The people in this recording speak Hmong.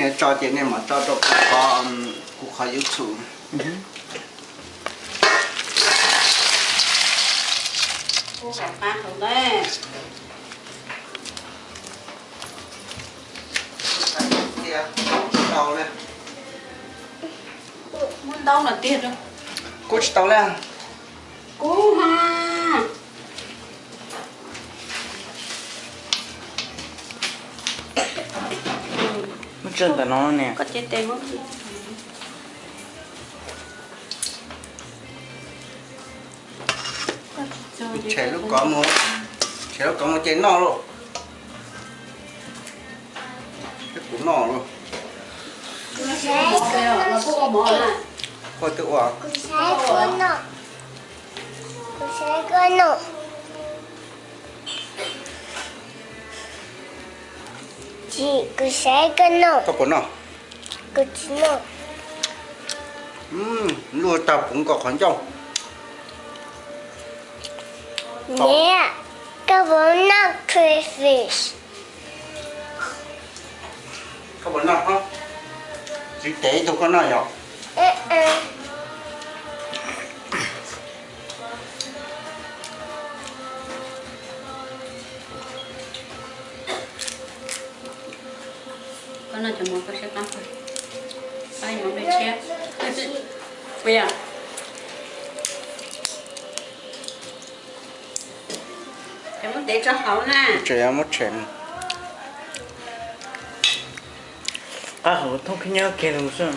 Tso ces nej mam tso rau kuv qhov, kuv qhov YouTube. Muab ntaub no tiag rau. Kub tsis tau na. Kub ha. Muab tso ntawm no ne. Koj cev tes muab. Tshem lub kov mus, tshem lub kov mus ces noj lauj. Kuv noj lauj. Kuv saib koj noj. Kuv saib koj noj. Kuv saib koj noj. Tsis, kuv saib koj noj. Koj puas noj? Kuv tsis noj. Luaj tag puv nkaus qhov ncauj. Niam, koj puas noj crayfish? Koj puas noj? Txiv tes ib tug koj noj yom? Koj noj cov mov koj siab qab, koj ib mov nplej tshiab. Puas yog? Cov muab tev tso hauv na. Tseem muab tshem. Qab hauv thooj khib nyob kiag lug xwb.